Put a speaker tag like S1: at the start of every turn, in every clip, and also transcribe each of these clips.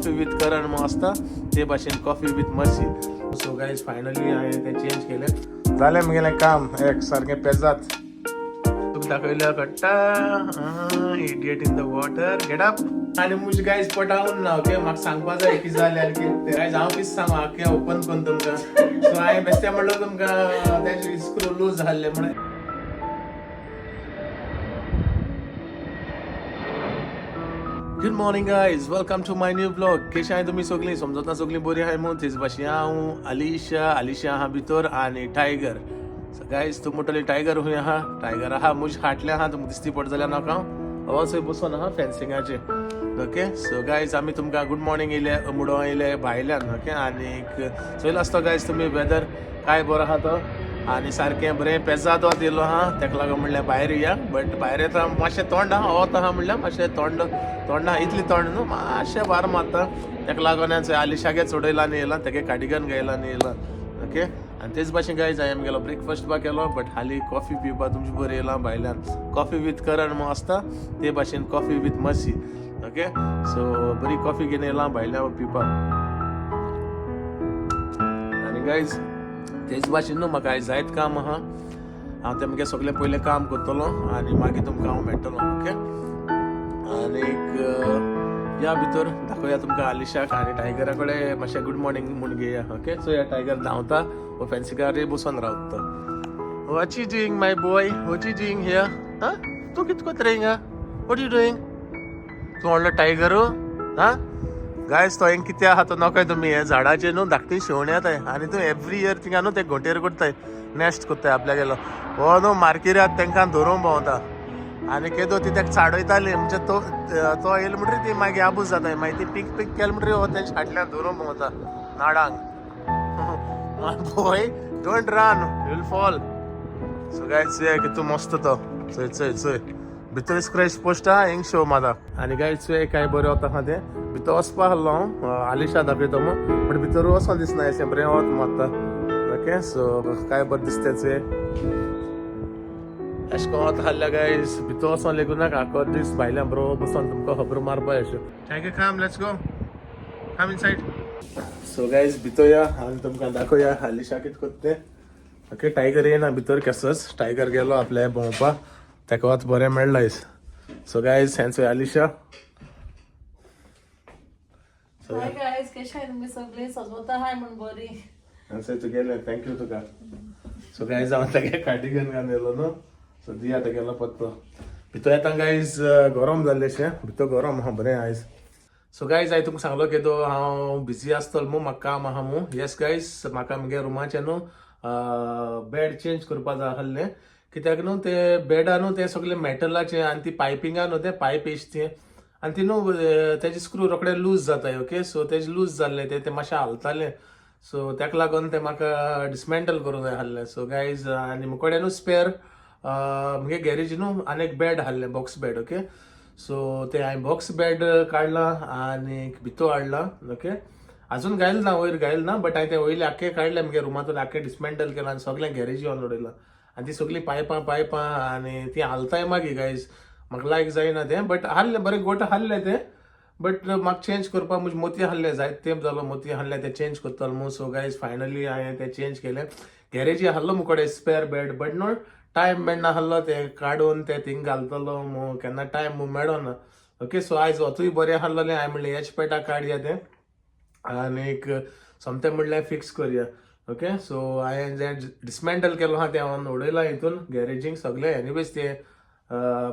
S1: Coffee with करण म्हूण आसता ते भाशेन coffee with Mercy. So guys, finally हांवें तें चेंज केलें. जालें मुगेलें काम एक सारकें पेजात. तुका दाखयल्या कट्टा. Idiot in the water, get up. आनी मुज गायज पटावन ना. ओके, म्हाका सांगपा जाय कितें जालें आनी कितें. गायज, हांव कितें सांगू आख्खें ओपन करून तुमकां? सो हांवें बेश्टें म्हणलो तुमकां तेजे स्क्रू लूज आहले म्हणून. Good morning guys, welcome to my new vlog. कशें आहाय तुमी सगळीं? समजता सगळीं बरी आहाय म्हूण. तेच भाशेन हांव, अलिशा, अलिशा आहा भितर आनी टायगर. सो गायज, तूं म्हणटली टायगर खूंय आहा? टायगर आहा मुज हाटले आहा, तुमकां दिसती पडत जाल्यार नाका. हांव थंय बसून आहा फेन्सिंगाचेर. ओके, सो गायज, आमी तुमकां गूड मॉर्निंग येयले मुडो येयले भायल्यान. ओके, आनीक चोयला आसतो गायज तुमी वेदर काय बरो आहा तो आनी सारकें बरें पेजाद येयलो आहा. तेका लागून म्हणल्यार भायर या. बट भायर येता मातशें तोंड आहा, वत आहा म्हणल्यार मातशें तोंड तोंड आहा, इतलें तोंड न्हू, मातशें वार मारता. तेका लागून हांवें आलिशागे चडयला आनी येयला, तेगे कार्डिगन घायला आनी येयला. ओके, आनी तेच भाशेन गायज, हांवें आमगेलो ब्रेकफास्ट बा केलो, बट हालीं कॉफी पिवपा तुमचे बरें येयला भायल्यान. कॉफी विथ करण म्हूण आसता ते भाशेन coffee with Mercy. Okay, so बरी कॉफी घेवन येयला भायल्यान पिवपाक. आनी गायज, तेच भाशेन न्हू, म्हाका आयज जायत काम आहा. हांव तें मुगे सगळें पयलें काम करतलो आनी मागीर तुमकां हांव मेळटलो. ओके, आनीक या भितर दाखोवया तुमकां आलिशाक आनी टायगरा कडेन मातशें गूड मॉर्निंग म्हूण घेया. ओके, सो या टायगर धांवता वो फेन्सिंगार बसून रावता. What you doing, my boy? What you doing here? हा, तूं कित कोत्ता रे हिंगा? What you doing? तूं व्हडलो टायगर हा. गायज, तो हिंग कितें आहा तो नोकय तुमी. हे झाडाचेर न्हू धाकटी शेवणी येताय आनी तूं एवरी इयर थिंगा न्हू ते घोंटेर करताय, नॅस्ट करताय आपल्यागेलो. हो न्हू मार्किरात तांकां धरूंक भोंवता आनी केदो ती ताका चाडयताली. म्हणजे तो तो येयलो म्हणटरी ती मागीर आबूज जाताय. मागीर ती पीक पीक केलें म्हणटरी हो तेंच्या फाटल्यान धरूंक भोंवता नाडांक. My boy, don't run, you will fall. So guys, चोया कितू मस्त तो. चोय चोय चोय, भितर स्क्रॅच पोस्ट आहा, हिंग शो माता. आनी गायज, चोय काय बरें वता आहा तें. भितर वचपा आहलो हांव, आलिशा दाखयतो म्हूण, बट भितर वचोन दिसना, अशें बरें वत मारता. ओके, सो काय बरें दिसता चोय. अशें कोण वता आहल्या गायज, भितर वचोन लेगून नाका. आखो दीस भायल्यान बरो बसोन तुमकां खबर मारपा अशें. Thank you. Come, let's go, come inside. So guys, भितर या आनी तुमकां दाखोवया आलिशा कितें कोत्ता तें. ओके, टायगर येना भितर केसोच. टायगर गेलो आपल्या भोंवपा, ताका वत बरें मेळ्ळा आयज. सो गायज, हेंच आलिशा.
S2: हाय गायज, कशे आहे तुम्ही सगळे? सजवता हाय म्हण बरी.
S1: आन्सर तुगेलें, thank you तुका. सो गायज, हांव तेगे कार्डिगन घालून येयलो न्हू, सो दिया तेगेलो पत्तो. भितर येता गायज, गरम जाल्लें भितर, गरम आहा बरें आयज. सो गायज, हांवें तुमकां सांगलो केदो हांव बिजी आसतलो म्हूण, म्हाका काम आहा म्हूण. येस गायज, म्हाका मुगे रुमाचें न्हू बेड चेंज करपा जाय आहलें. कित्याक न्हू ते बेडा न्हू ते सगळे मेटलाचे आनी ती पायपिंगा न्हू ते पायप येयश ती आनी ती न्हू तेजे स्क्रू रोखडे लूज जाताय. ओके, सो तेजे लूज जाल्ले ते ते मातशें हालताले. सो ताका लागून ते म्हाका डिसमेंटल करूंक जाय आहलें. सो गायज, आनी मुकोडे न्हू स्पेर मुगे गॅरेज न्हू आनी एक बेड आहलें, बॉक्स बेड. ओके, सो ते हांवें बॉक्स बेड काडलां आनी भितर हाडलां. ओके, अजून घायल ना, वयर घायल ना, बट हांवें ते वयले आख्खे काडले मुगे रुमांतून, आख्खे डिसमेंटल केलां आनी सगळें गॅरेजी येवन उडयलां. आनी ती सगळीं पायपां पायपां आनी ती हालताय मागीर गायज, म्हाका लायक जायना तें. बट आहलें बरें गोट आहलें तें, बट म्हाका चेंज करपाक म्हजे मोती आहलें, जायते तेंप जालो मोती आहलें तें चेंज करतलो म्हूण. सो गायज, फायनली हांवें तें चेंज केलें. गॅरेजी आहलो मुकोडे स्पेर बेड, बट न्हू टायम मेळना आहलो तें काडून तें थिंग घालतलो म्हूण, केन्ना टायम मेळना. ओके, सो आयज वतूय बरें आहलोलें. हांवें म्हणलें हेच पेटा काडया तें आनीक सोमतें म्हणल्यार फिक्स करया. ओके, सो हांवें जें डिसमेंटल केलो आहा तें हांवें उडयलां हितून गॅरेजींक सगळें. एनिवेज तें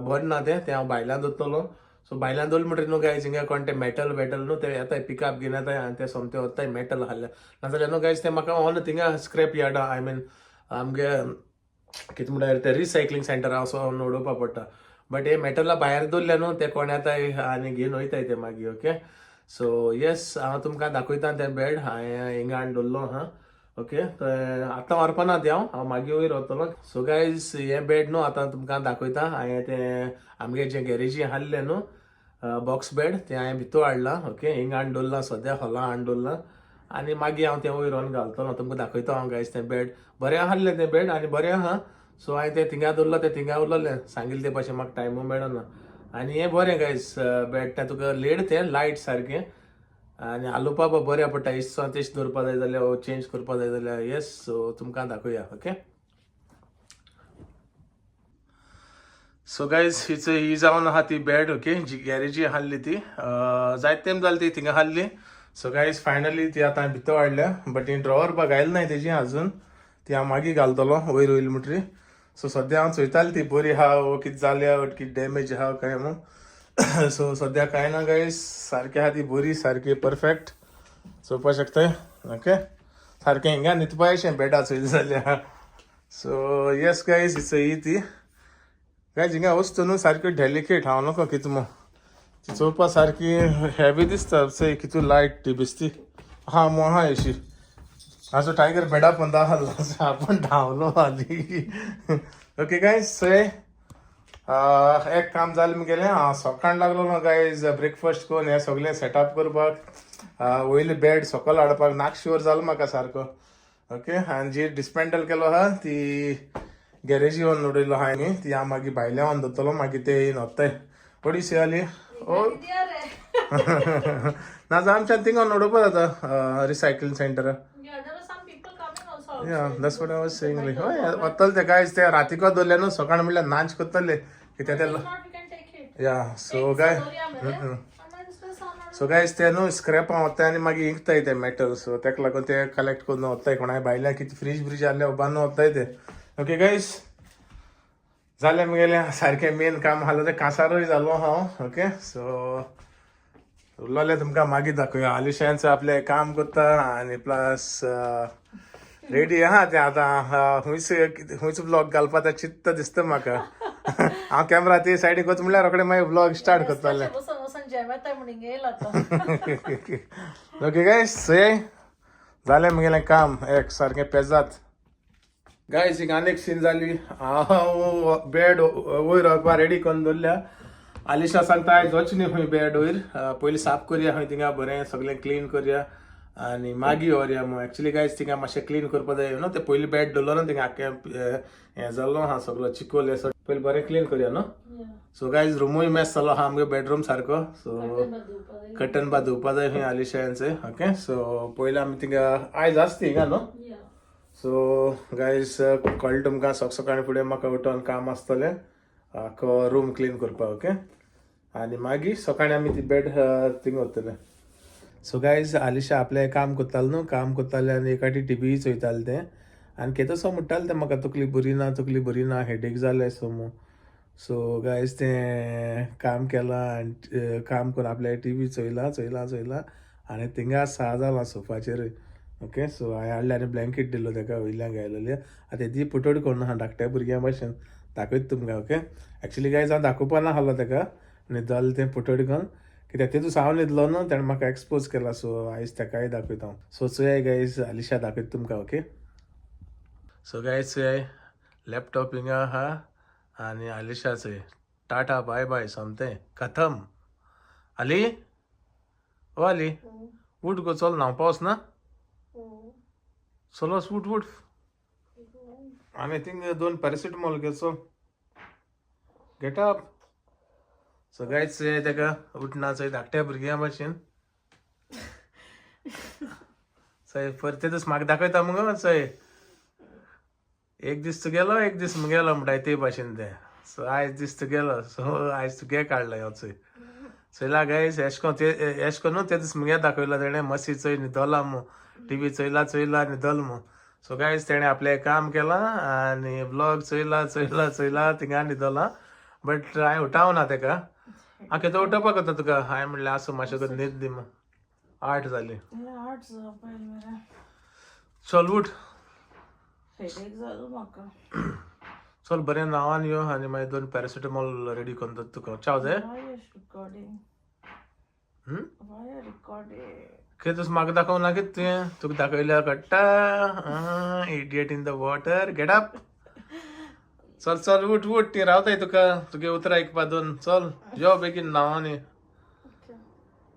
S1: बरें ना तें, तें हांव भायल्यान दवरतलो. सो भायल्यान दवरलें म्हणटकीर न्हू गायज, हिंगा कोण तें मेटल वेटल न्हू ते येताय, पिकअप घेवन येताय आनी ते सोमते व्हरताय मेटल आहल्यार. नाजाल्यार न्हू गायज, तें म्हाका ऑन थिंगा स्क्रॅप यार्डा, I mean आमगे कितें म्हणल्यार ते रिसायकलींग सेंटर आसा, असो उडोवपा पडटा. बट हे मेटला भायर दवरले न्हू, ते कोण येताय आनी घेवन वयताय ते मागीर. ओके, सो येस, हांव तुमकां दाखयता तें बेड हांवें हिंगा हाडून दवरलो आहा. ओके, आतां व्हरपाना तें हांव, हांव मागीर वयर वतलो. सो गायज, हें बेड न्हू आतां तुमकां दाखयता. हांवें तें आमगे जें गॅरेजी आहलें न्हू बॉक्स बेड, तें हांवें भितर हाडलां. ओके, हिंगा हाडून दवरलां, सद्या हॉला हाडून दवरलां आनी मागीर हांव तें वयर व्हरून घालतलो. तुमकां दाखयता हांव गायज तें बेड. बरें आहलें तें बेड आनी बरें आहा. सो हांवें तें थिंगा दवरलां, तें थिंगा उरलें. सांगिल्लें ते भाशेन म्हाका टायमू मेळना. आनी हें बरें गायज बेड, तें तुका लेड तें लायट सारकें. आनी आलुपा बऱ्या पडटा इसो तेश दवरपा जाय जाल्यार चेंज करपा जाय जाल्यार येस. सो तुमकां दाखोवया. ओके, सो गायज, हिच ही जावन आहा ती बेड. ओके, जी गॅरेजी हाडली ती जायते तेंप जाली ती थिंगा हाडली. सो गायज, फायनली ती आतां भितर हाडल्या, बट ही ड्रॉवर बा घायल नाय तेजी अजून. ती हांव मागीर घालतलो वयर वयली म्हणटरी. सो सद्या हांव चोयतालें ती बरी आहा वो कितें जाल्या, कितें डॅमेज आहा काय म्हूण. सो सद्या कांय ना गायज, सारकी आहा ती, बरी, सारकी परफेक्ट चोवपा शकताय. ओके, सारकें हिंगा न्हिदपा अशें बेडा चोयली जाल्यार. सो येस गायज, हिच ही ती. गायज, हिंगा वस्तू न्हू सारक्यो डेलिकेट. हांव नको कितें मू, ती चोवपा सारकी हेवी दिसता. चोय कितू लायट ती बिस्ती हा मो आहा अशी. असो टायगर बेडा पोंदा आहलो, आपूण धांवलो हाली. ओके गायज, चोय, एक काम जालें मुगेलें. हांव सकाळ लागलो ना गायज ब्रेकफास्ट करून हें सगळें सेटअप करपाक, वयले बेड सकयल हाडपाक. नाक शुअर जालो म्हाका सारको. ओके, आनी जी डिसमेंटल केलो आहा ती गॅरेजी येवन उडयलो आहा न्ही, ती हांव मागीर भायल्या येवन दवरतलो, मागीर ते येवन व्हरताय. ओडिसी आली ओ. ना जाल्यार आमच्यान थिंगा उडोवपा जाता recycling सेंटरा.
S2: Yeah, there were some people coming also.
S1: Yeah, that's what I was saying. Like, हय, वतले ते गायज. ते रातीको दवरले न्हू, सकाळ म्हणल्यार नाच करतले कित्याक ते.
S2: If not, we can take it.
S1: या, सो गाय
S2: Sorry, mere. And then some.
S1: So guys, ते न्हू स्क्रॅप वताय आनी मागीर इंकताय ते मेटल. सो तेका लागून ते कलेक्ट करून वताय. कोणाय भायल्या कितें फ्रीज ब्रीज आहले उबारून वताय ते. ओके गायज, जालें मुगेलें सारकें मेन काम आहलो तें. कासारूय जालो हांव. ओके, सो उरलोलें तुमकां मागीर दाखोवया. आलिशांच आपलें काम करता आनी प्लस रेडी आहा तें. आतां खंयच खंयच ब्लॉग घालपा तें चित्त दिसता म्हाका. हांव कॅमरा ते सायडीक वच म्हणल्यार रोखडें मागीर ब्लॉग स्टार्ट करतालें.
S2: बसून बसून जेवताय म्हणून येयल आतां.
S1: ओके गायज, चोय, जालें मुगेलें काम एक सारकें पेजात. गायज, हिंगा आनी एक सीन जाली. हांव बेड वयर व्हरपा रेडी करून दवरल्या. आलिशा सांगता, आयज वच न्ही खंय बेड वयर, पयलीं साफ करया खंय थिंगा, बरें सगळें क्लीन करया आनी मागीर व्हरया म्हूण. एक्चुली गायज, थिंगा मातशें क्लीन करपा जाय न्हू. ते पयलीं बेड दवरलो न्हू, थिंगा आख्खें हें जाल्लो आहा सगळो चिकोल हे. पयलीं बरें क्लीन करया न्हू. सो गायज, रुमूय मेस जालो आहा आमगे बेडरूम सारको. सो कर्टन बा धुवपा जाय खंय आलिशांचे. ओके, सो पयलीं आमी थिंगा आयज आसता हिंगा न्हू. सो गायज, कळ्ळें तुमकां, सक सकाळी फुडें म्हाका उठोन काम आसतलें आख्खो रूम क्लीन करपाक. ओके, आनी मागीर सकाळी आमी ती बेड थिंगा व्हरतले. सो गायज, आलिशा आपलें काम करतालें न्हू, काम करतालें आनी एकाटी टिवी चोयतालें तें. आनी केदोसो म्हणटालें तें म्हाका, तकली बरी ना, तकली बरी ना, हेडेक जालें सो म्हूण. सो गायज, तें काम केलां आनी काम करून आपलें टिवी चोयलां चोयलां चोयलां आनी थिंगा सा जालां सोफाचेर. ओके, सो हांवें हाडलें आनी ब्लँकेट दिलो ताका वयल्यान गायलोली. आतां ती पुटोड करून आहा धाकट्या भुरग्यां भशेन. दाखयता तुमकां. ओके, एक्चुली गायज, हांव दाखोवपा ना आहलो ताका न्हिदल तें पुटोड करून, कित्याक तेतून हांव न्हिदलो न्हू, तेणें म्हाका एक्सपोज केला. सो आयज ताकाय दाखयता हांव. सो चोयाय गायज, आलिशा दाखयता तुमकां. ओके, सो गायज, चोयाय, लॅपटॉप हिंगा आहा आनी आलिशा चोय, टाटा बाय बाय, सोमतें खतम. आली, ओ आली, उठ गो, चल न्हांवपा वच ना. चलो, उठ उठ. आनी थिंग दोन पॅरासिटामॉल घे, चल, गेट अप. सो गायज, चोय, ताका उठना चोय, धाकट्या भुरग्यां भशेन. चोय, परते दीस म्हाका दाखयता मुगो. चोय, एक दीस तुगेलो, एक दीस मुगेलो म्हणटाय ते भाशेन तें. सो आयज दीस तुगेलो, सो आयज तुगे काडलो हांव. चोय, चोयला गायज, एश कोन ते एश कोन न्हू ते दीस मुगे दाखयला तेणें मसी. चोय, न्हिदोला मू, टिवी चोयला चोयला न्हिदोल मू. सो गायज, तेणें आपलें काम केलां आनी ब्लॉग चोयला चोयला चोयला, थिंगा न्हिदोला. बट हांवें उठाव ना तेका. हांव केदो उठोवपाक वता तुका, हांवें म्हणलें आसूं, मातशें करून न्हीद दी म्हूण. 8 जाली.
S2: 8 पयलीं मेरेन.
S1: चल, उठ.
S2: हेडेक जालो म्हाका.
S1: चल, बरें न्हांवन यो आनी मागीर दोन पॅरासिटामॉल रेडी करून दवर तुका. च्याव जाय?
S2: Why you recording?
S1: Hmm?
S2: Why you recording?
S1: कितें तुस म्हाका दाखोवंक ना कितें तुवें? तुका दाखयल्यार कळटा. Idiot in the water, get up. चल चल, उठ उठ. ती रावताय तुका तुगे उतरां आयकपा दोन. चल, यो बेगीन न्हांवन यो.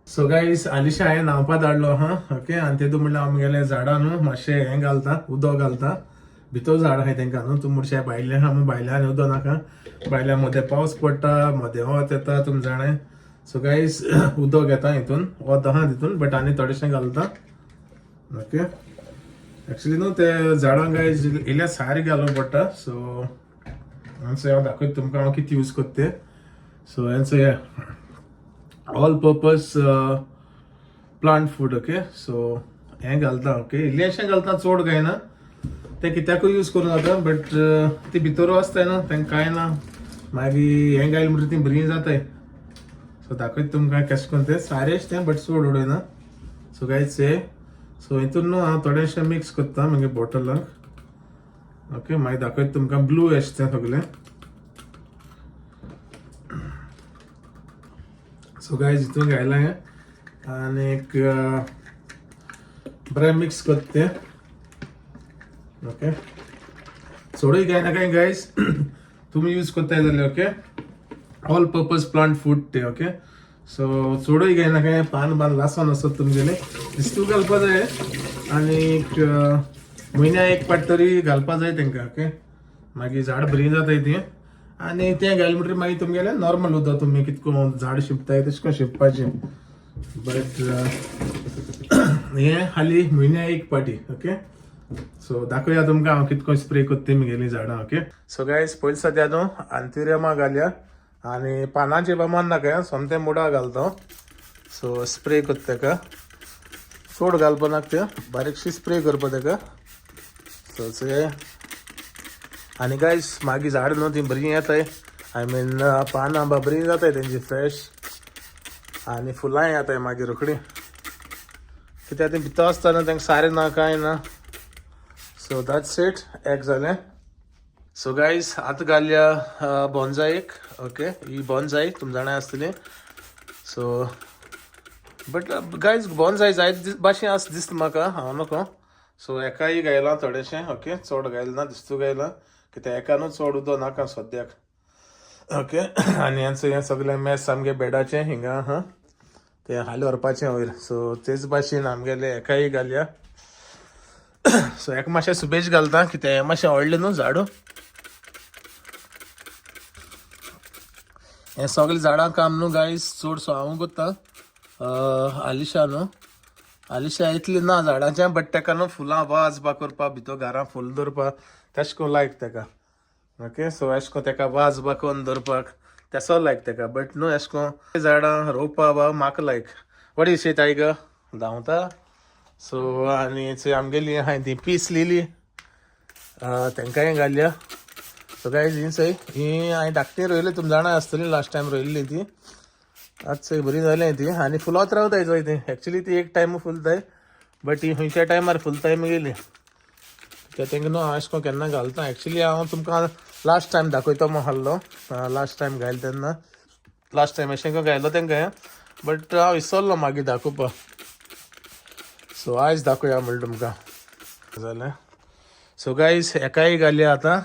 S1: सो गायज, आलिशा हांवें न्हांवपा धाडलो हा. ओके, आनी तेतून म्हणल्यार हांव मुगेलें झाडां न्हू मातशें हें घालता, उदक घालता. भितर झाड आहाय तेंकां न्हू. तूं मुडशे भायलें आहा म्हूण भायल्यान उदक नाका. भायल्यान मदें पावस पडटा, मदें वत येता, तुमी जाणाय. सो गायज उदक येता हितून, वत आहा तितून, बट आनी थोडेशें घालता. ओके, एक्चुली न्हू ते झाडांक गायज इल्लें सारें घालूंक पडटा. सो हांव दाखयता तुमकां हांव कितें यूज करता तें. सो हें all purpose plant food. Okay, so हें घालता. ओके, इल्लेंशें घालता, चड घायना. तें कित्याकूय यूज करूं जाता, बट ती भितर आसताय न्हू, तांकां कांय ना. मागीर हें घायलें म्हणटकीर ती बरीं जाताय. सो दाखयता तुमकां कशें करून तें सारेंच तें, बट चड उडयना. सो गायज हे सो हितून न्हू हांव थोडेशें मिक्स करता मागीर बॉटलाक. ओके, मागीर दाखयता तुमकां ब्लू एश तें सगलें. सो गायज हितून घायलां हें आनीक बरें मिक्स करता तें. ओके, चडूय घायना काय गायज, तुमी यूज करताय जाल्यार. Okay, all purpose plant food ते. ओके, सो चडूय घायना काय, पान बान लासन आसत तुमगेले दिस्तू घालपा जाय आनीक म्हयन्या एक पाट तरी घालपा जाय तांकां. ओके, मागीर झाड बरीं जाताय ती. आनी तें घालें म्हणटकीर मागीर तुमगेलें नॉर्मल उदक तुमी कितको झाड शिंपताय तशें करून शिंपपाचें, बट हें हाली म्हयन्या एक पाटी. ओके, सो दाखोवया तुमकां हांव कितको स्प्रे करता ती म्हगेलीं झाडां. ओके, सो गायज पयलीं सद्या न्हू आंतुरियमा घालया आनी पानांचे प्रमाण नाका, सोमतें मुडा घालता. सो स्प्रे करता ताका, चड घालपा नाका, तें बारीकशी स्प्रे करपा ताका. सो चोय. आनी गायज मागीर झाड न्हू ती बरीं येताय, I mean पानां बा बरीं जाताय तेंची फ्रेश आनी फुलांय येताय मागीर रोखडी, कित्याक ती भितर आसतना तांकां सारें ना कांय ना. सो that's it, एक जालें. सो गायज आतां घालया बोन्जाईक. ओके, ही बोन्जाई तुम जाणा आसतली. सो बट गायज बोन्जाय जायत भाशेन आस दिसता म्हाका, हांव नको. सो एकाय गायलां थोडेशें. ओके, चड गायलें ना, दिस्तू गायलां, कित्याक एका न्हू चड उदक नाका सद्याक. ओके, आनी हेंच हें सगळें मेस आमगे बेडाचें हिंगा आहा, तें हाली व्हरपाचें वयर. सो तेच भाशेन आमगेले एकाय घालया. सो एका मातशें सुबेज घालता, कित्याक हें मातशें व्हडलें न्हू झाडू. हें सगळें झाडां काम न्हू गायज चडसो हांव करता. आलिशा न्हू, आलिशा इतली ना झाडांचें, बट तेका न्हू फुलां वाज बा करपा, भितर घरां फूल दवरपा तेश करून लायक तेका. ओके, सो एश करून तेका वाज बा करून दवरपाक तेसो लायक तेका, बट न्हू एश करून झाडां रोवपा बा म्हाका लायक. What is ताई ग धांवता. सो आनी चोय आमगेली आहाय ती पीस लिली, तांकांय घालया. सो गायज ही चोय, ही हांवें धाकटी रोयली, तुमी जाणा आसतली, लास्ट टायम रोयल्ली ती. आतां चोय बरी जाली ती आनी फुलत रावताय चोय ती. एक्चुली ती एक टायम फुलताय, बट he खंयच्या टायमार फुलताय मुगेली, कित्याक तांकां न्हू हांव अशें करून केन्ना घालता. एक्चुली हांव तुमकां लास्ट टायम दाखयतो म्हूण आहलो, लास्ट टायम घायलो तेन्ना, लास्ट टायम अशें करून घायलो तांकां, बट हांव विसरलो मागीर दाखोवपा. सो आयज दाखोवया म्हणलें तुमकां, जालें. सो गायज एकाय घालया आतां,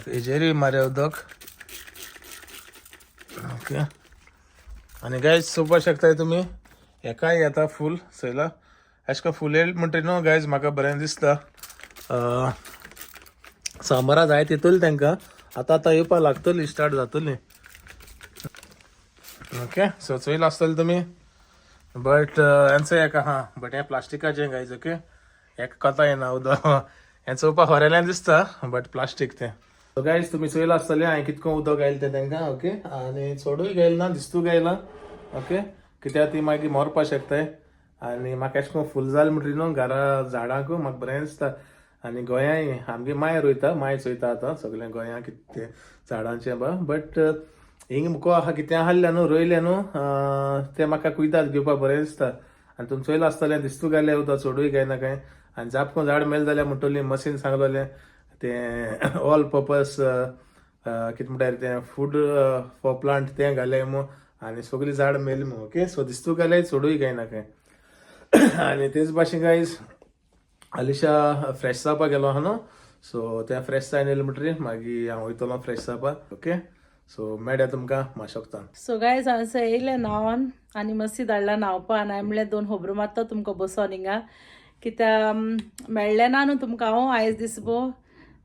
S1: हेजेरूय मारया उदक. ओके, आनी गायज चोवपाक शकताय तुमी, एकाय येता फूल चोयला. अशें करून फूल येयलें म्हणटकीर न्हू गायज म्हाका बरें दिसता. समरा जाय तितून तांकां आतां आतां येवपाक लागतली, स्टार्ट जातली. ओके, सो चोयला आसतलें तुमी, बट हेंचो एक आहा, बट हें प्लास्टिकाचें गायज. ओके, एक कथा येना उदक, हें चोवपाक खरेलें दिसता, बट प्लास्टीक तें. सो गायज तुमी चोयलां आसतलें हांवें कितको उदक घायलें तें तांकां. ओके, आनी चडूय घायलें ना, दिस्तू घायलां. ओके, कित्याक ती मागीर मरपा शकताय. आनी म्हाका एशें करून फूल जालें म्हणटकीर न्हू घरा झाडांक म्हाका बरें दिसता. आनी गोंयांय आमगे माय रोयता, माय चोयता आतां सगळें गोंया कितें तें झाडांचें बा, बट हिंग मुको आहा कितें आहलें न्हू रोयलें न्हू तें म्हाका कुयदाद घेवपाक बरें दिसता. आनी तुमी चोयलां आसतलें, दिस्तू घालें उदक, चडूय घायना कांय. आनी जापको झाड मेलें जाल्यार म्हणटली मशीन सांगलोलें तें ऑल पर्पज कितें म्हणटाय तें फूड फॉर प्लांट तें घालें मू आनी सगळीं झाड मेली मू. ओके, सो दिस्तू घालें, चडूय घायना कांय. आनी तेच भाशेन गायज आलिशा फ्रेश जावपाक गेलो आहा न्हू, सो तें फ्रेश जावन येयलें म्हणटकीर मागीर हांव वयतलो फ्रेश जावपाक. ओके, सो मेळया तुमकां मातशें वखदान.
S2: सो गायज हांव येयलें न्हांवन आनी मस्ती धाडला न्हांवपा, आनी हांवें म्हणलें दोन खबरो मारता तुमकां बसोन हिंगा, कित्याक मेळ्ळें ना न्हू तुमकां. हांव आयज दीस भोव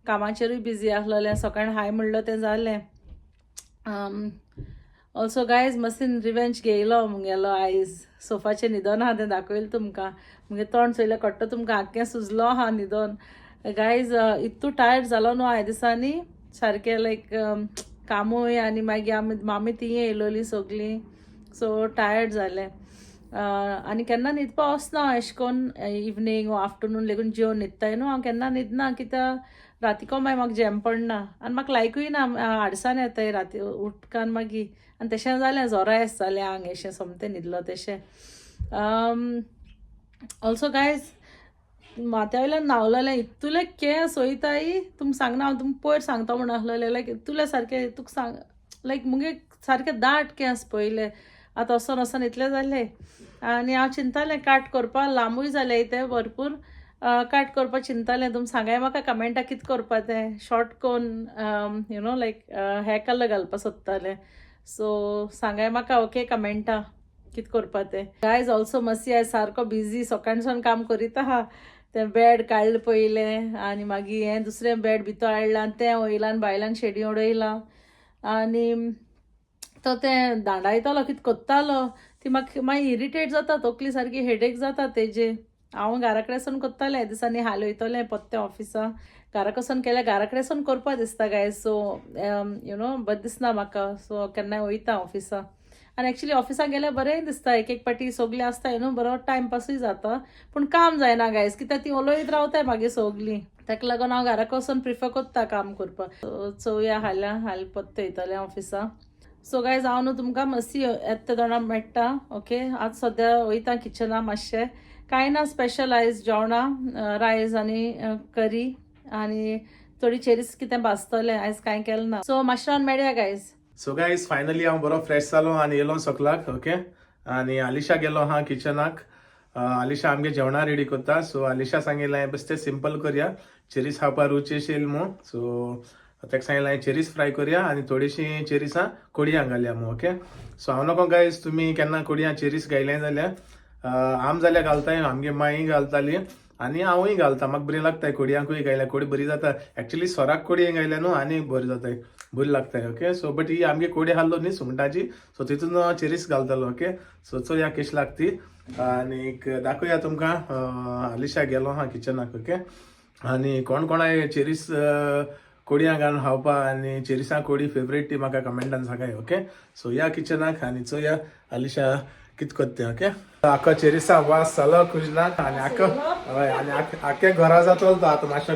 S2: कामाचेरूय बिजी आसलोलें, सकाळीं हाय म्हणलो तें जालें. ऑल्सो गायज मस्तीन रिवेंज घेयलो मुगेलो आयज सोफाचेर न्हिदोन आहा तें दाखयलें तुमकां. मुगे तोंड चोयलें कट्टो तुमकां आख्खें सुजलो आहा न्हिदोन. गायज इतू टायर्ड जालो न्हू ह्या दिसांनी सारकें लायक कामूय आनी मागीर आमी मामी तीं येयलोली सगलीं, सो टायर्ड जालें. आनी केन्ना न्हिदपा वचना एशें कोन्न इवनींग वो आफ्टरनून लेगून जेवन न्हिदताय न्हू हांव केन्ना न्हिदना, कित्याक रातीको मागीर म्हाका झेम पडना आनी म्हाका लायकूय ना, आडसाण येताय राती उठकान मागीर. आनी तशें जालें जोरा येस जालें आंग एशें सोमतें न्हिदलो तेशें. ऑल्सो गायज माथ्या वयल्यान न्हांवलेलें, इतुले केंस वयताय तुमकां सांगना हांव, तुमकां पयर सांगता म्हूण आसलेलें लायक इतुले सारके तुका सांग लायक मुगे सारके दाट केंस पयले आतां वचोन वचोन इतले जाले. आनी हांव चिंतालें काट करपा, लांबूय जाले ते भरपूर काट करपा चिंतालें. तुमी सांगाय म्हाका कमेंटा कितें करपा तें, शॉर्ट कोन you know like हे कलर घालपा सोदतालें, सो सांगाय म्हाका ओके कमेंटा कितें करपा तें. गायज ऑल्सो मसी आयज सारको बिजी, सकाळसून काम करीत आहा. तें बेड काडलें पयलें आनी मागीर हें दुसरें बेड भितर हाडलां तें वयलां भायल्यान शेडी उडयलां आनी तो तें दांडायतालो कितें कोत्तालो ती म्हाका मागीर इरिटेट जाता, तकली सारकी हेडेक जाता तेजे. हांव घरा कडेन सावन कोत्तालें ह्या दिसांनी, हाल वयतलें पोत्तें ऑफिसा, घरा कडसून केल्यार घरा कडेन सावन करपा दिसता गायज. सो you know बरें दिसना म्हाका, सो केन्नाय वयता ऑफिसा. आनी एक्चुली ऑफिसाक गेल्यार बरें दिसता, एक एक पाटी सगलीं आसता न्हू, बरो टायमपासूय जाता, पूण काम जायना गायज कित्याक ती उलयत रावताय मागीर सगलीं. ताका लागून हांव घरा वचून प्रिफर करता काम करपाक. चोवया हाल्यां हाल पोत्तें वयतलें ऑफिसा. सो गायज हांव न्हू तुमकां मातशी येता तेन्ना मेळटा ओके. आज सद्या वयता किचना, मातशें कांय ना स्पेशल आयज जेवणां, रायस आनी करी आनी थोडी चेरीस कितें भाजतलें, आयज कांय केलें ना. सो मातशें रावन मेळया गायज.
S1: सो गायज फायनली हांव बरो फ्रेश जालो आनी येयलो सकलाक ओके. आनी आलिशा गेलो आहा किचनाक, आलिशा आमगे जेवणां रेडी करता. सो आलिशा सांगिल्लें हांवें बेश्टें सिंपल करया, चेरीस खावपा रुची येयली म्हूण. सो ताका सांगिल्लें हांवें चेरीस फ्राय करया आनी थोडीशी चेरीसां कोडयां घालया म्हूण ओके. सो हांव नको गायज तुमी केन्ना कोडयां चेरीस घायलें जाल्यार आम जाल्यार घालताय, आमगे माई घालताली आनी हांवूय घालता, म्हाका बरी लागताय कोडयांकूय घायल्यार, कोडी बरी जाता एक्चुली. सोराक कोडयें घायल्यार न्हू आनी बरी जाताय, बरी लागताय ओके. सो बट he आमगे कोडी आहलो न्ही सुंगटाची, सो तितून चेरीस घालतालो ओके. सो चोया कशी लागती आनीक दाखोवया तुमकां. आलिशा गेलो आहा किचनाक ओके. आनी कोण कोणाय चेरीस कोडयां घालून खावपा आनी चेरिसां कोडी फेवरेट ती म्हाका कमेंटान सांगाय ओके. सो या किचनाक आनी चोया आलिशा कित करते ओके. आख्खो चेरिसां वास जालो कुजनाक आनी आख्खो हय आनी आख्खे घरा जातलो तो आतां मातशें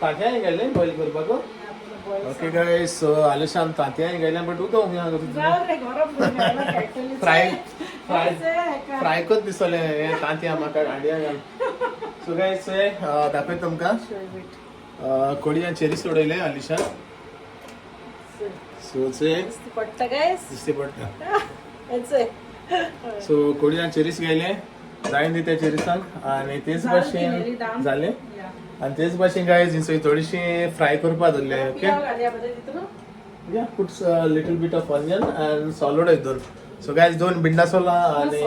S1: तांतयां गेलें बॉयल करपाक ओके गायज. सो आलिशान तांतयां गेलें बट उदक फ्राय फ्राय फ्राय करत दिसलें हें तांतयां म्हाका हांड्या घाल. सो गायज दाखयता तुमकां कोडयां चेरीस उडयले आलिशा. सो
S2: दिसती पडटा गायज,
S1: दिसती पडटा. सो कोडयां चेरीस गेले जायन दी त्या चेरिसांक आनी तेच भाशेन जालें. आनी तेच भाशेन गायज हिंसय थोडीशी फ्राय करपा दवरले okay. Yeah, put little bit of onion and salt उडय दोन. सो गायज दोन भिंडा सोलां आनी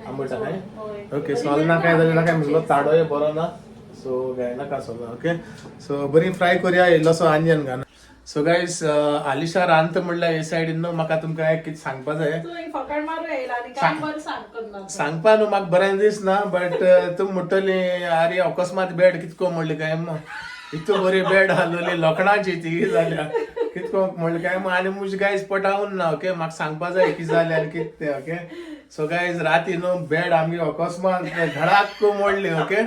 S1: आंबट आहे ओके. सोल ना काय जाल्यार काय म्हणलो ताडोय बरो ना, सो गायनाका सोलां ओके. सो बरी फ्राय करया इल्लोसो आनियन घालून. सो गायज आलिशा रांदता म्हणल्यार हे सायडीन न्हू म्हाका तुमकां एक कितें सांगपा जाय. सांगपा न्हू म्हाका बरें दिसना बट तुमी म्हणटली आरे अकस्मात बेड कितको म्हणली काय इतको बरी बेड हालोली लोखणाची ती जाल्या कितको म्हणलें काय आनी मुज गायज पटावन ना ओके. म्हाका सांगपा जाय कितें जालें आनी कितें तें ओके. सो गायज राती न्हू बेड आमगे अकस्मात धडाक मोडली ओके.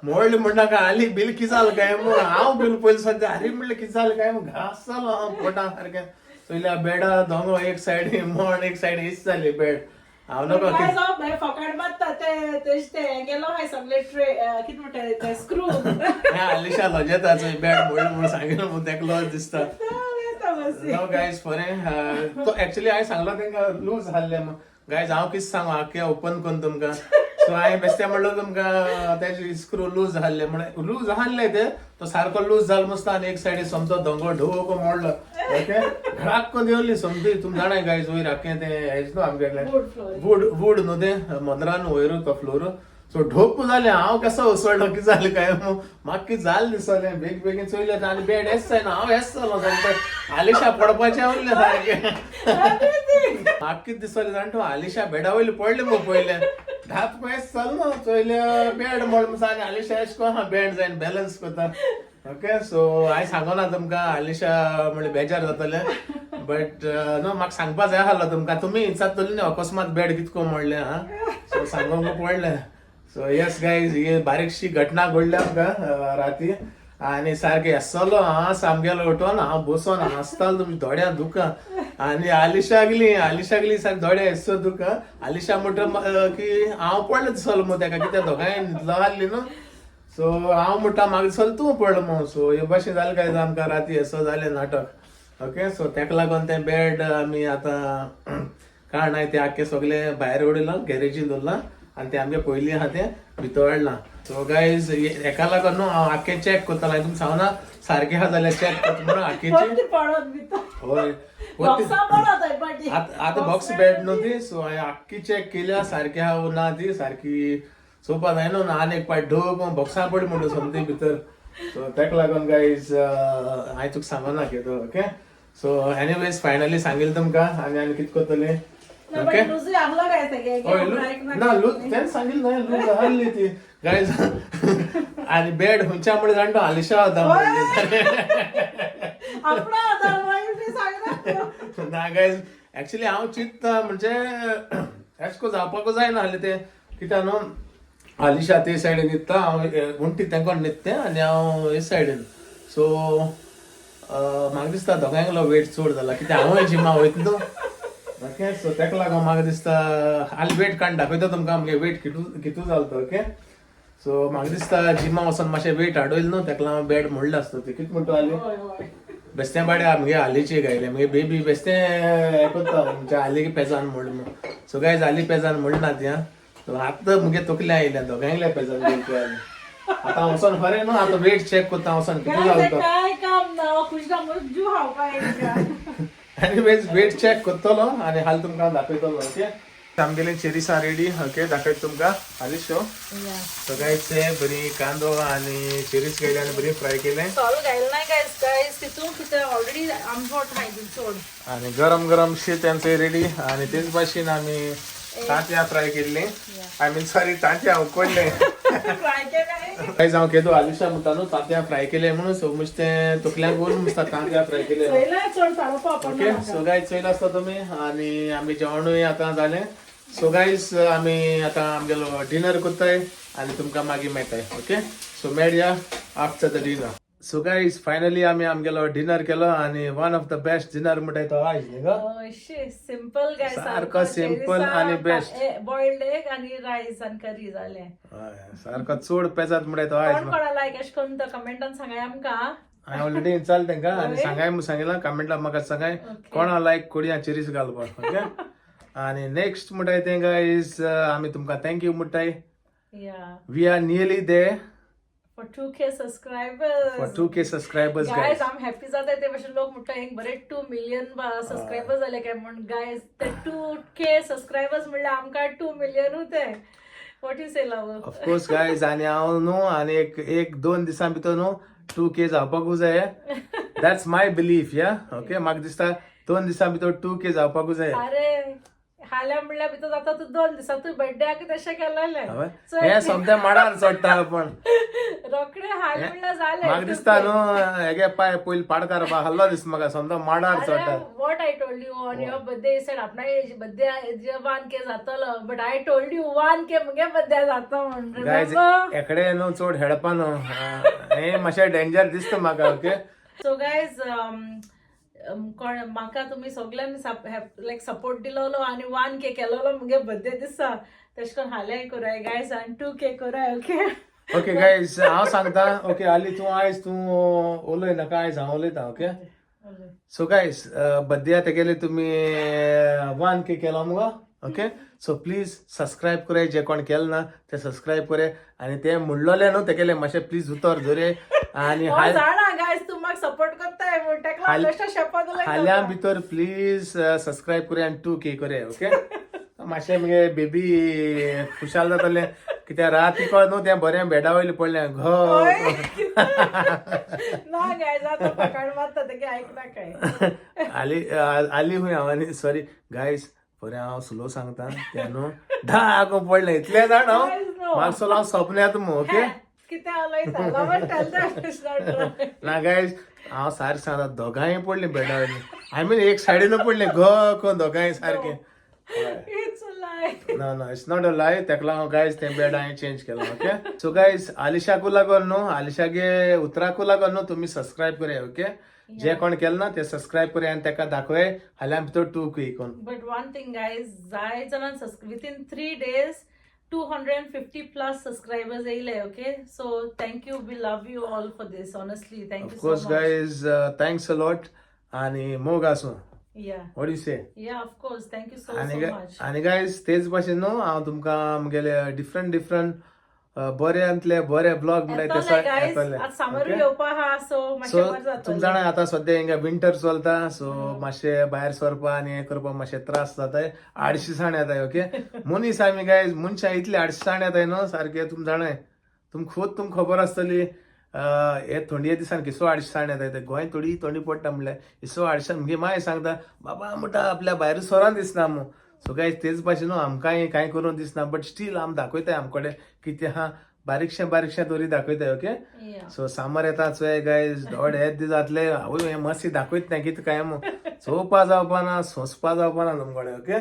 S1: मोडली म्हणटा आली बिल कितें जालें काय म्हूण हांव बिल पयलीं सद्या आरे म्हणलें कितें जालें काय म्हूण घास जालो हांव पोटा सारकें. चोयल्या बेडा दोंगो एक सायड मोड एक सायड हीच जाली बेड. हांव नको
S2: फकाड मारता ते ते गेलो हाय सगळे ट्रे कितें म्हणटा ते स्क्रू.
S1: हें आलिशा लजेता चोय बेड मोडली म्हूण सांगिल्लें म्हूण तेका लज दिसता. नो गायज बरें तो एक्चुअली हांवें सांगलो तांकां लूज आहले म्हूण. गायज हांव कितें सांगू आख्खें ओपन करून तुमकां. सो हांवें बेश्टें म्हणलो तुमकां तेजे स्क्रू लूज आहले म्हण, लूज आहले ते तो सारको लूज जालो मस्त आनी एक सायडीन सोमतो दोंगो ढोको मोडलो ओके. घडाक देंवली सोमती. तुमी जाणाय गायज वयर आख्खें तें हेज न्हू आमगेलें वूड वूड न्हू तें मंदरान वयर तो फ्लोर. सो ढोप जालें, हांव कसो उसळलो, कितें जालें काय म्हाका कितें जालें दिसलें. बेग बेगीन चोयलें आनी बेड येस जायना, हांव येस जालो सामकें. आलिशा पडपाचें उरलें सारकें. म्हाका कितें दिसलें जाण तूं, आलिशा बेडा वयलें पडलें मगो पयलें. धाप येस जालो न्हू, चोयलें बेड मोड आनी आलिशा एश कोन बेड जायन बॅलन्स करता. ओके, सो हांवें सांगोना तुमकां, आलिशा म्हणल्यार बेजार जातलें, बट न्हू म्हाका सांगपा जाय आहलो तुमकां. तुमी विचारतली न्ही अकस्मात बेड कितको मोडलें. हा, सो सांगोंक पडलें. सो येस गायज, ही बारीकशी घटना घडली आमकां राती आनी सारकें येसलो हांव सामकेलो उठोन हांव बसोन हांसतालो तुमच्या दोळ्यां दुकां. आनी आलिशा गेली, आलिशा गेली सारकें दोळ्या येसो दुकां. आलिशा म्हणटा की हांव पडलें दिसलो मगो तेका, कित्याक दोगांय न्हिदलो आहली न्हू. सो हांव म्हणटा म्हाका दिसलें तूं पडलो मगो. सो हे भाशेन जालें काय आमकां राती येसो जालें नाटक. ओके, सो तेका लागून तें बेड आमी आतां काडनाय, तें आख्खें सगळें भायर उडयलां, गॅरेजीन दवरलां आनी तें आमगे पयलीं आहा तें भितर हाडलां. सो गायज, हेका लागून न्हू हांव आख्खें चॅक करतालो. हांवें तुमकां सांगना, सारकें आहा जाल्यार चॅक करता म्हणून आख्खेचें.
S2: पडत भितर.
S1: हय.
S2: बॉक्सा पडत हय पाटी.
S1: आतां बॉक्स बेड न्हू ती. सो हांवें आख्खी चॅक केल्या, सारकी आहा ना ती सारकी चोवपा जाय न्हू. आनी एक पाट ढोप बॉक्सां पडली म्हणटा सोमती भितर. सो तेका लागून गायज हांवें तुका सांगना कितें. ओके, सो एनिवेज फायनली सांगील तुमकां आनी आनी कितें करतलें. ओके.
S2: लुजूय आहलो काय तेगे?
S1: हय, ना लूज तेन्ना सांगिल्लें न्हय, लूज आहली ती गायज. आनी बेड खंयच्या म्हणल्यार जाणा तूं, आलिशा वता म्हणलें.
S2: आपणा आतां मागीर ती सांगना.
S1: ना गायज, एक्चुली हांव चिंतता म्हणजे एश को जावपाकूच जायना आहलें तें. कित्याक न्हू, आलिशा ते सायडीन न्हिदता, हांव उंटी तेंकोन न्हिदतें आनी हांव हे सायडीन. सो म्हाका दिसता दोगांयलो वेट चड जाला, कित्याक हांवूय जिमा वयता न्हू. ओके, सो तेका लागून म्हाका दिसता हालीं वेट काडून दाखयता तुमकां आमगे वेट कितू कितू जालो तो. ओके, सो म्हाका दिसता जिमा वचोन मातशें वेट हाडयलें न्हू, तेका लागून बेड मोडलें आसता तें. कितें म्हणटा हाली?
S2: हय हय.
S1: बेस्तें बाडे आमगे हालीचे गायले, मागीर बेबी बेस्तें हें करता म्हणजे हाली पेजान मोड म्हूण. सो गायज, हाली पेजान मोडना ती. आं, आतां मुगे तकले आयल्या दोगांयल्या पेजान गेली हाली. आतां वचोन खरें न्हू, आतां वेट चॅक करता वचोन कितू
S2: काय
S1: जालो तो.
S2: काय काम ना, खुश ना म्हणून जीव खावपा येयला.
S1: एनिवेज, वेट चॅक करतलो आनी हाल तुमकां दाखयतलो. ओके, आमगेले चेरीसां रेडी. ओके, दाखयता तुमकां हाली शो. सो गायज, ते बरी कांदो आनी चेरीस केले आनी बरी फ्राय केले.
S2: सोल घायला नाही गायज. गायज, तितून कितें ऑलरेडी आंबट हाय चड.
S1: आनी गरम गरम शीत आमचें रेडी. आनी तेच भाशेन आमी तांतयां फ्राय केल्लीं, I mean sorry, तांतयां उकडलें.
S2: फ्राय केले.
S1: गायज, हांव केदो आलिशा म्हणटा न्हू तांतयां फ्राय केले म्हणून. सो मुजतें तकल्यांक उरून दिसता तांतयां फ्राय केले.
S2: चोयला चड सारोवपा.
S1: ओके, सो गायज, चोयला आसता तुमी आनी आमी जेवणूय आतां जालें. सो गायज, आमी आतां आमगेलो डिनर करताय आनी तुमकां मागीर मेळटाय. ओके, सो मेळया after the dinner. So guys, finally आमी आमगेलो डिनर केलो आनी one of the best dinner म्हणटाय तो आयज न्ही गो.
S2: Simple guys.
S1: सारको simple आनी best.
S2: बॉइल्ड एग आनी रायस आनी करी जालें.
S1: हय, सारको चड पेजात म्हणटाय तो आयज.
S2: कोण कोणा लायक अशें करून तो कमेंटान सांगाय आमकां.
S1: हांवें ऑलरेडी विचारलें तांकां आनी सांगाय म्हूण सांगिलां. कमेंटाक म्हाका सांगाय कोणा लायक कोडयां चेरीस घालपाक. ओके, आनी नेक्स्ट म्हणटाय तें गायज, आमी तुमकां thank you म्हणटाय.
S2: या.
S1: We are nearly there
S2: for 2K subscribers.
S1: For 2K subscribers.
S2: Guys,
S1: guys.
S2: आम हॅपी जाता ते भशेन. लोक म्हणटा एक बरे 2 मिलियन सबस्क्रायबर्स जाले काय म्हण. गायज, ते 2K subscribers म्हणल्यार आमकां 2 मिलियनूच ते. What you say, love?
S1: Of course guys, आनी हांव न्हू आनी एक एक दोन दिसां भितर न्हू 2K जावपाकूच जाय. That's my belief, yeah. Okay, म्हाका दिसता 2 दिसां भितर 2K जावपाकूच जाय.
S2: अरे, हाल्या म्हणल्यार भितर जाता तूं 2 दिसां. तूं बर्थडे तशें केलेलें.
S1: हय, हें सोमतें माडार चडटा आपण.
S2: रोखडे हाल म्हणल्यार जालें.
S1: म्हाका दिसता न्हू हेगे पाय पयलीं पाडकार हल्लो दिसता म्हाका, समजा माडार चडटा.
S2: What I told you on your birthday, said आपणा बर्थडे 1K जातलो, but I told you 1K मुगे बर्थडे जाता म्हण.
S1: Guys,
S2: remember?
S1: एकडे न्हू चड हेडपा न्हू, हें मातशें डेंजर दिसता म्हाका. ओके.
S2: सो गायज, कोण म्हाका तुमी सगळ्यांनी लायक सपोर्ट दिलोलो आनी 1K केलोलो मुगे बर्थडे दिसा, तेश कोन हाल्याय कोराय गायज आनी 2K कोराय. ओके.
S1: ओके गायज, हांव सांगता. ओके आली, तूं आयज तूं उलय नाका, आयज हांव उलयता. ओके, सो गायज, बर्थडे तेगेले तुमी 1K केलो मुगो. ओके, सो प्लीज सबस्क्रायब कराय. जे कोण केलें ना ते सबस्क्रायब करे आनी ते म्हणलोले न्हू तेगेले मातशें प्लीज उतर धरे आनी
S2: हो
S1: हाल
S2: जाणा गायज, तूं म्हाका सपोर्ट करताय म्हण तेका
S1: हाल-
S2: बेश्टा शेपाक
S1: हाल्या भितर प्लीज सबस्क्रायब करे आनी 2K करे. ओके, मातशें मगे बेबी खुशाल जातलें. कित्याक राती कळ न्हू तें बरें बेडा वयलें पडलें घर.
S2: ना गायज, आतां फकाण मारता तेगे आयकना काय.
S1: आली आली हुंय हांव आनी सॉरी गायज, बरें हांव स्लो सांगता तें न्हू धा पडलें इतलें जाण हांव.
S2: Guys, no.
S1: मातसो हांव सपन्यात मू, ओके.
S2: कितें उलयता, लवण tell them it's not true.
S1: ना गायज, हांव सारकें सांगता, दोगांय पडलीं बेडा वयलीं, I mean एक सायडीन पडलें घ करून दोगांय सारकें.
S2: It's a lie.
S1: ना ना, it's not a lie. तेका लागून गायज तें बेड हांवें चेंज केलां, ओके. सो गायज, आलिशाकू लागून न्हू, आलिशागे उतराकू लागून न्हू तुमी सबस्क्रायब करया, ओके. जे कोण केलें ना ते सबस्क्रायब करया आनी तेका दाखोय फाल्यां भितर टू के कोन.
S2: But one thing, guys, जाय जाणां within 3 days 250 plus subscribers येयले, okay. So thank you, we love you all for this, honestly. Thank you so
S1: of course
S2: much.
S1: Guys, thanks a lot आनी मोग आसूं. What you say?
S2: Yeah, of course, thank you so
S1: आनी
S2: so much.
S1: आनी guys, तेच भाशेन न्हू हांव तुमकां आमगेले डिफरंट डिफरंट बऱ्यांतले बरे ब्लॉग म्हणल्यार ते
S2: येतले गायज,
S1: येतले.
S2: आतां समरूय येवपा आहा, सो
S1: सो
S2: मातशें बरें
S1: तुम
S2: जातलें.
S1: जाणा आतां सद्या हिंगा विंटर चलता, सो मातशे भायर सरपा आनी हें करपाक मातशे त्रास जाताय, आडशिसाण येताय, ओके. मनीस आमी गायज, मनशां इतली आडशिसाण येताय न्हू सारके. तुम जाणाय, तुम खूद तुमकां खबर आसतली, हे थंडये दिसान किसो आडशिसाण येताय ते. गोंय थोडी थंडी पडटा म्हणल्यार इसो आडशान मुगे माय सांगता, बाबा म्हणटा आपल्या भायर सरान दिसना मू. सो गायज, तेच भाशेन न्हू आमकांय कांय करूंक दिसना, बट स्टील आमी दाखयताय आमकडे कितें आहा, बारीकशें बारीकशें तरी दाखयताय, ओके. सो सामर येता चोय गायज, दोड हेच दीस जातले. आवय, हें मातशें दाखयत ना कितें काय मू, चोवपा जावपा ना, सोंसपा जावपा ना तुमकडे, ओके.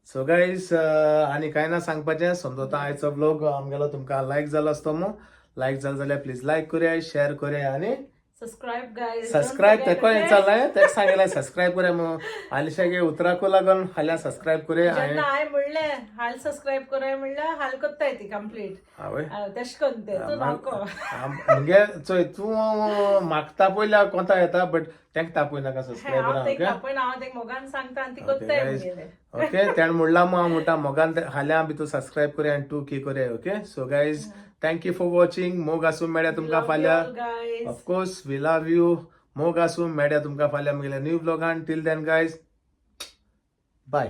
S1: सो गायज, आनी कांय ना सांगपाचें. समजता आयचो ब्लॉग आमगेलो तुमकां लायक जालो आसतो मू. लायक जालो जाल्यार प्लीज लायक करया, शेअर करया आनी
S2: subscribe guys.
S1: Subscribe तेका विचारलां, तेका सांगलें सबस्क्रायब करया मू. आलिशागे उतराकू लागून फाल्यां सबस्क्रायब करया.
S2: जेन्ना हांवें म्हणलें हाल सबस्क्रायब कराय म्हणल्यार हाल कोत्ताय ती कंप्लीट.
S1: आवय.
S2: तेश कोन तें तूं नाको.
S1: म्हणजे चोय, तूं मागता पयल्या कोता येता, बट तेंका तापय नाका सबस्क्रायब.
S2: हांव
S1: ओके.
S2: तेका तापयना, हांव तेका मोगान सांगता आनी ती
S1: ओके
S2: कोत्ताय
S1: गायज
S2: मुगेलें.
S1: ओके, तेणें म्हणलां मू, हांव म्हणटा मोगान फाल्यां बी तूं सबस्क्रायब करया आनी टू के करया, okay. So guys, thank you for watching. मोग आसूं, मेळ्या तुमकां
S2: Love you
S1: फाल्यां.
S2: all, guys.
S1: Of course, we love you. मोग आसूं, मेळ्या तुमकां फाल्यां मुगेल्या new ब्लॉगान. Till then guys, bye.